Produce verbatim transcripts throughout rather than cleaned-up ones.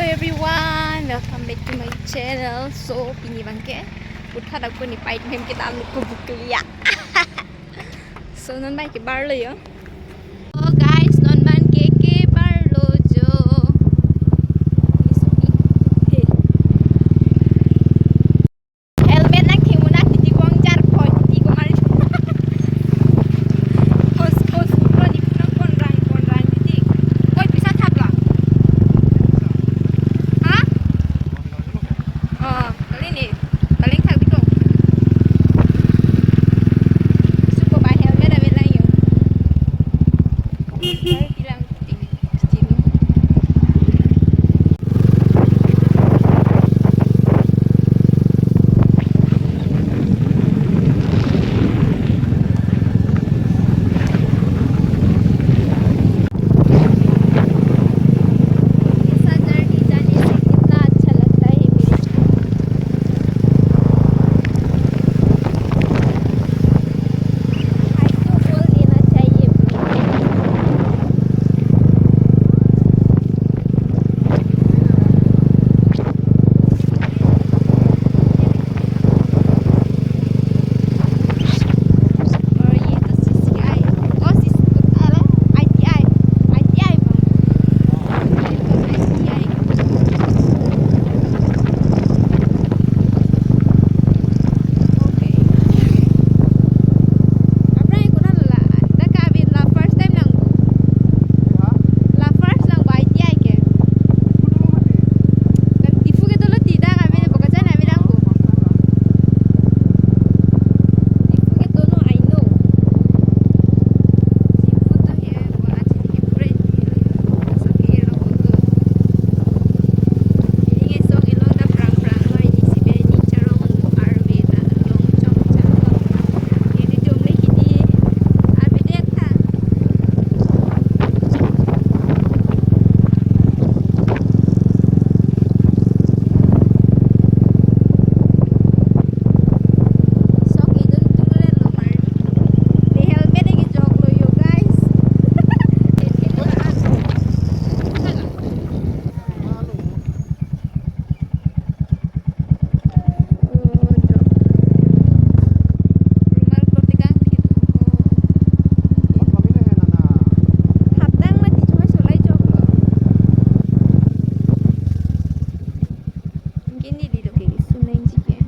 Hello everyone, welcome back to my channel. So, pini abangke puthot ako nepei atum hem kita alu kebuk kali ya. So, non abangke barlo yo. Oh guys, non abangke kebarlo jo. Helmet nangthek mena titi kongjar poi titi komar. Pos, pos, pos, di punang konrang, konrang titi. Oi, pisa thap lo. Ha? Oh, kali ni. Paling thap bikong. Suko ba helmet ave lang yo. Bilang. ऐसा जर्नी जाने से कितना अच्छा लगता है मेरे। हाय तो बोल देना चाहिए। और ये तो सीसीआई, ओ सीसी, अरे, आईटीआई, आईटीआई बा। ये तो ITI. Okay. Aphrang konat lo la, dak kave la first time lang. La first lang ba I T I ke. Kan Diphu ke dolo ti dak kave Bokajan kave lang ko. Diphu ke dolo I know. Diphu to he, wala chini ke friend.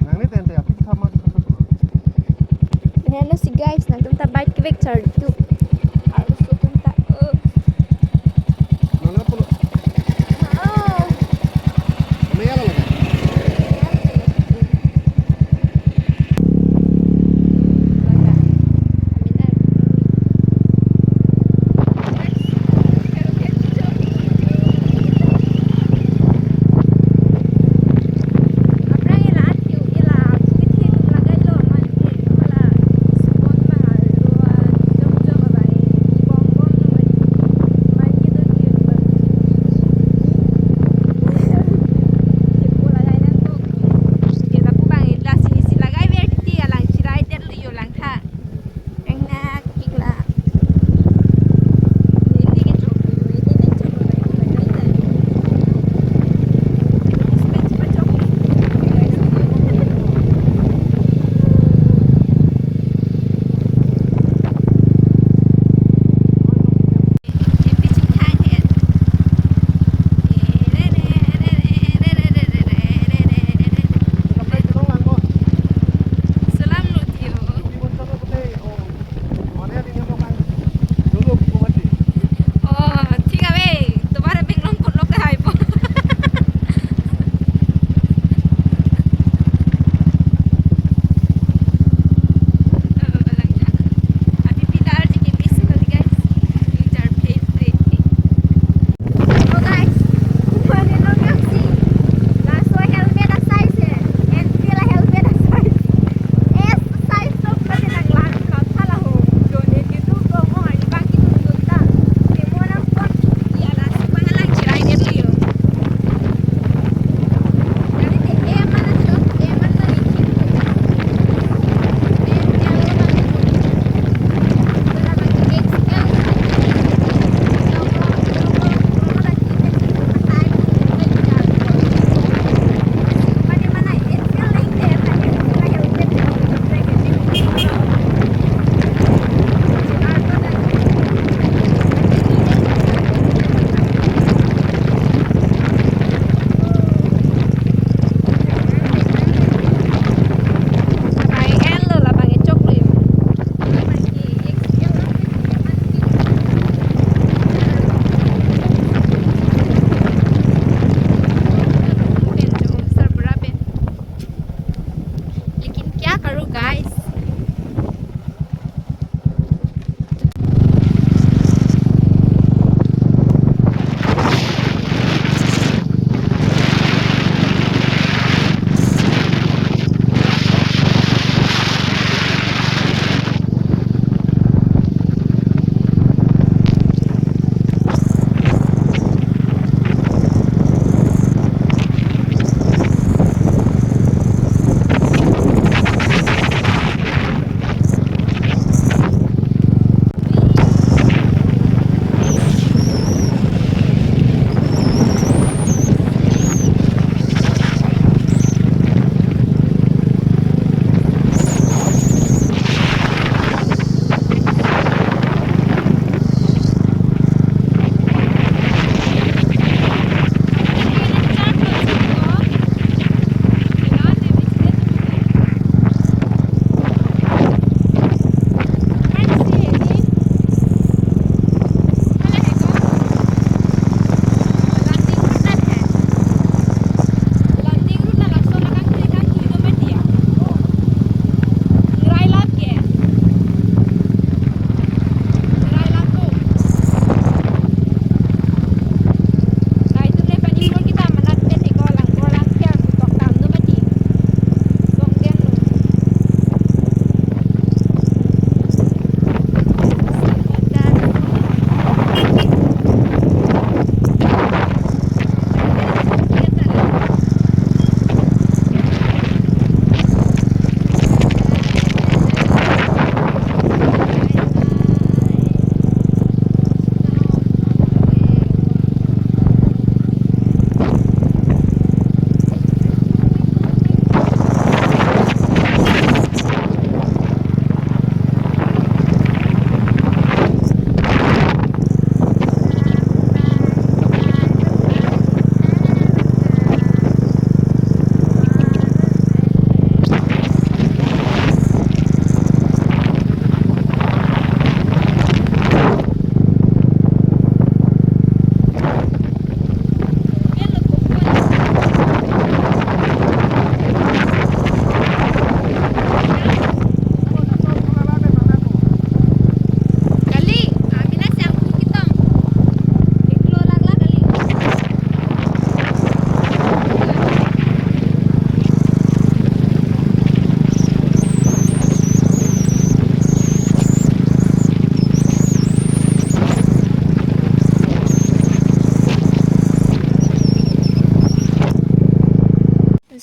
Nangli tente ya, pik thama. Hello si guys, nangtum ta bike kevek charli tu. Arloso atum ta, oh. Nangli pulo. Oh. Kami ya lalo.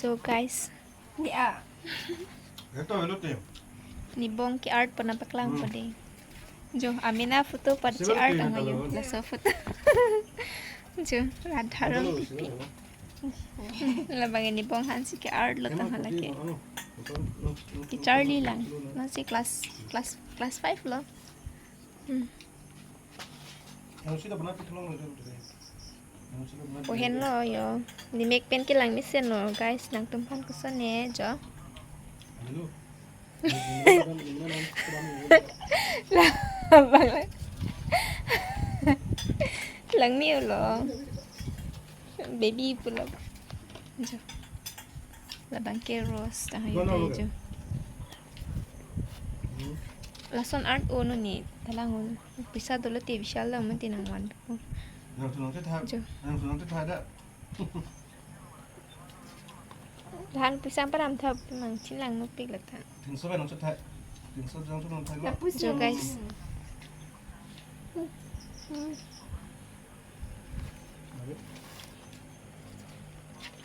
So guys, ya. Ito, ilo te. Nibong ke-art pen nangpaklang Hmm. po dei. Jo, amena photo pat Sibar che-art ke ang ayo. Nangkalo. Laso photo. Jo, Radha Ito, Rong sibar Pipi. Lo. Labang nibong aphansi ke-art lo Ema tang hala kopi ke. Ano? Ke-Charlie lang. Nasi class, class, class five lo. Hmm. Yang sida pernah pitulong lo, Ito. Yang sida pernah Ohen lo yo. Nimek pen kelang mesen lo, guys. Nangtum aphan koson ne, jo. Halo. Labang lang. Langme-o lo. Baby pulo. Jo. Labang ke rose ta hayu Mana de lo? Jo. Hmm. Lason art o no ni talang un. Pisa dolo te Vishal lang mati nangvan. Yang sunang te tha. Jo. Yang sunang te tha da. Lahan pisa param tha mang chin lang nupik la tha. Tinso ba nang chetha. Tinso jang tu nang tha. Lapu Jo, guys.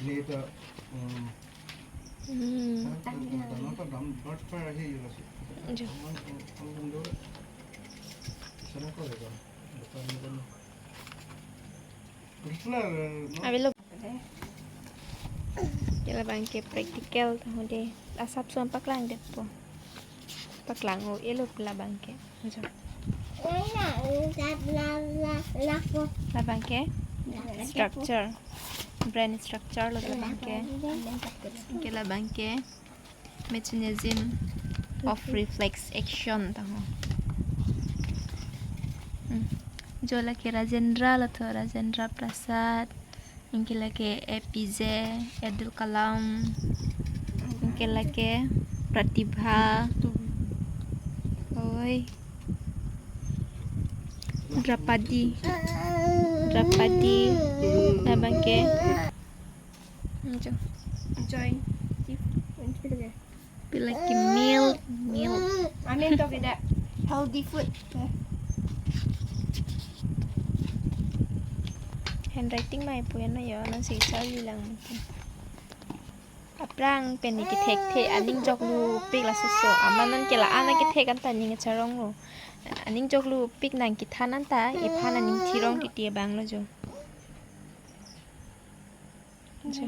Ini kita, um, Hmm. Tang, tang, tang, tang, tang, tang, tang, tang, tang, tang, Jo. Sana ko ya, kan? Depan, depan. Avelo. Ke labang ke practical ta ho de. Asap som paklang det po. Paklang o elo labang ke. Jo. Labang ke structure. Brain structure lo labang ke. Ke labang ke mechanism of reflex action ta ho. Hmm. Jo lake Rajendra lo tho, Rajendra Prasad. Anke lake A P J Abdul Kalam. Anke lake Pratibha. Oi. Draupadi. Draupadi. Labang ke. Anjo. Joy. Pila ke milk, milk. Amen to kita healthy food. Handwriting mai pu eno yo, nang si Charlie lang mungkin. Aphrang pen ni kethek the, aning joklu pik laso so. Aman non ke la-an kethek anta ning charong lo. Aning joklu pik nang kethan anta, ephan aning thirong titi abang lo jo. Jo.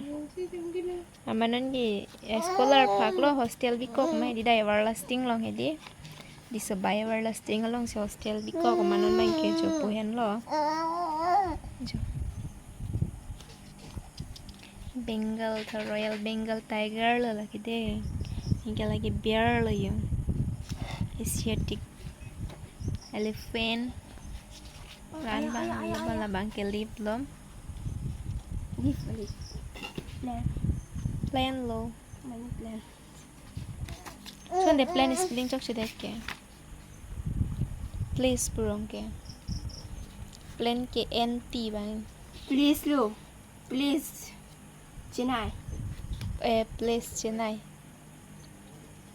Aman non ke, eh, scholar phak lo hostel bikok mai di dai everlasting long hedi. Di sebai everlasting along si hostel bikok aman non bang ke jo pu henlo. Jo. Bengal tho Royal Bengal Tiger lo lake de. Anke lake bear lo yo. Asiatic elephant. Ran bang ayo bang labang ke lip lo. Leaf, leaf. Plant. Plant lo. Money plant. Chonde plant spelling chokche det ke. Place purong ke. Plant ke N T bang. Place lo. Place. Chennai. Eh, place Chennai.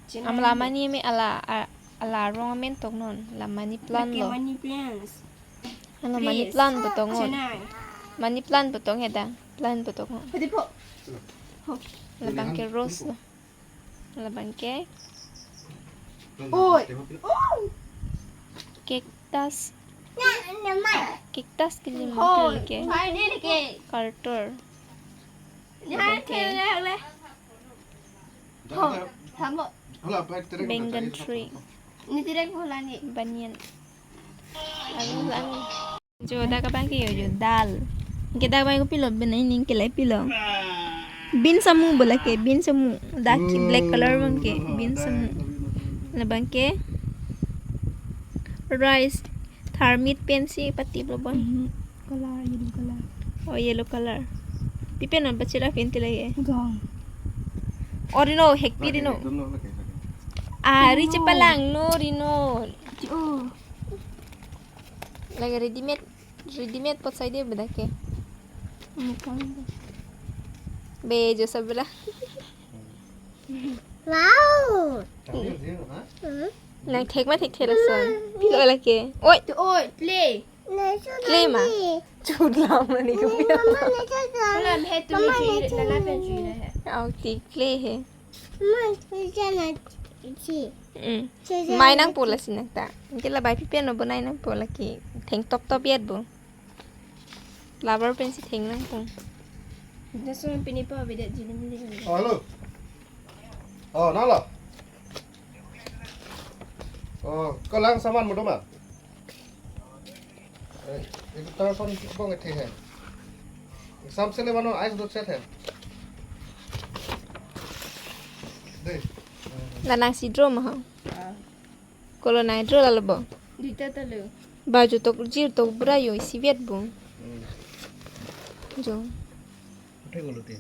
Chennai. Am la money me ala, a-, ala arong amen toknon. La money plant lo. Money plants. Ala money plant pu tong. Chennai. Money plant pu tong heda. Plant pu tong. Hadi po. Labang ke rose lo. Labang ke. Oi. Cactus. Cactus ke lim ke. Carter. Labang ke. Banyan tree. Banyan. Alu lang. Jo dak abang ke yo jo dal. Ke dak abang ke pilo bena ining ke lai pilo. Bean samu bola ke, bean samu. Dak ke black color abang ke, bean samu. Labang ke rice, tharmit pensi pati lo bon. Color, yellow color. Oh, yellow color. Pi pen non pachira pen ti lagi. Gong. Oh, rino, hekpi rino. Ah, ri chepalang no, rino. Oh. Lagi ready made, ready made pot sai dia beda ke. Be jo sabela. Wow. Nang thek ma thekthe lason. Pilo lake. Oi. Oi, play. Clay ma? Chut lam mani ko. Mama, na chut lam. Mama, na chut lam. Aw, ti clay he. Mama, na chut lam. Mm. Mai nangpo lasi nang ta. Anke la bai pipen lo bonai nangpo lake. Theng top top yet bo. Flower pensi theng nangpo. Laso pini pa beda jini mili. Oh, hello. Oh, nalo. Oh, ko lang saman mo doma. Eh, itu tahu son bong itu he. Sam sele mano ice dot set he. Deh. La nangsi draw ma ha? Ah. Kolo nang draw lalo bo. Dita talo. Ba jo tok jir tok bura yo isi vet bo. Hmm. Jo. Uthek ulo te.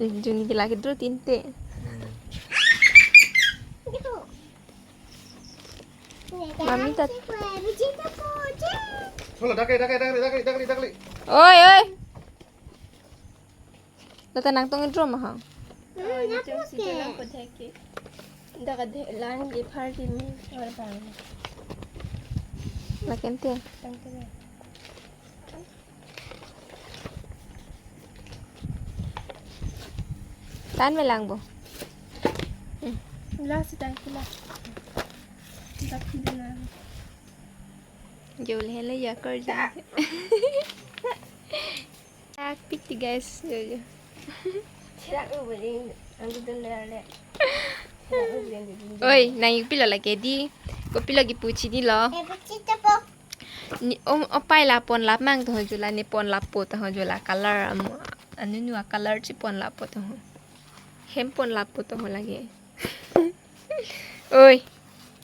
Juni ke lagi draw tinte. Hmm. Mami tat. Hola, dakle, dakle, dakle, dakle, dakle, dakle. Oi, oi. Lata nangtong draw ma ha? Oh, ini tuh si dalam kotak ke. Dak ada lang di party ni, orang bang. Laken te. Tang te. Tan melang bo. Hmm. Lah, sedang pula. Dak di dalam. Jo le hele ya kar ja. Tak piti guys, jo jo. Cherak lu beli, angku dun le le. Cherak lu beli, beli, beli. Oi, nang yuk pilo lake di. Ko pilo ki puchi di lo. Eh, puchi tepok. Ni om opai la pon lap mang to jo la, ne pon lap po to jo la, color am anu nu a color chi pon lap po to. Hem pon lap po to lake. Oi.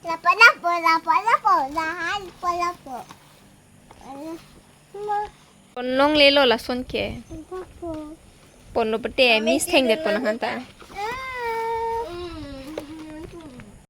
Lapo, lapo, lapo, lapo, lahan, po, lapo. Pon long lelo lason ke. Lapo. Pon lo pete, miss theng det pon han ta.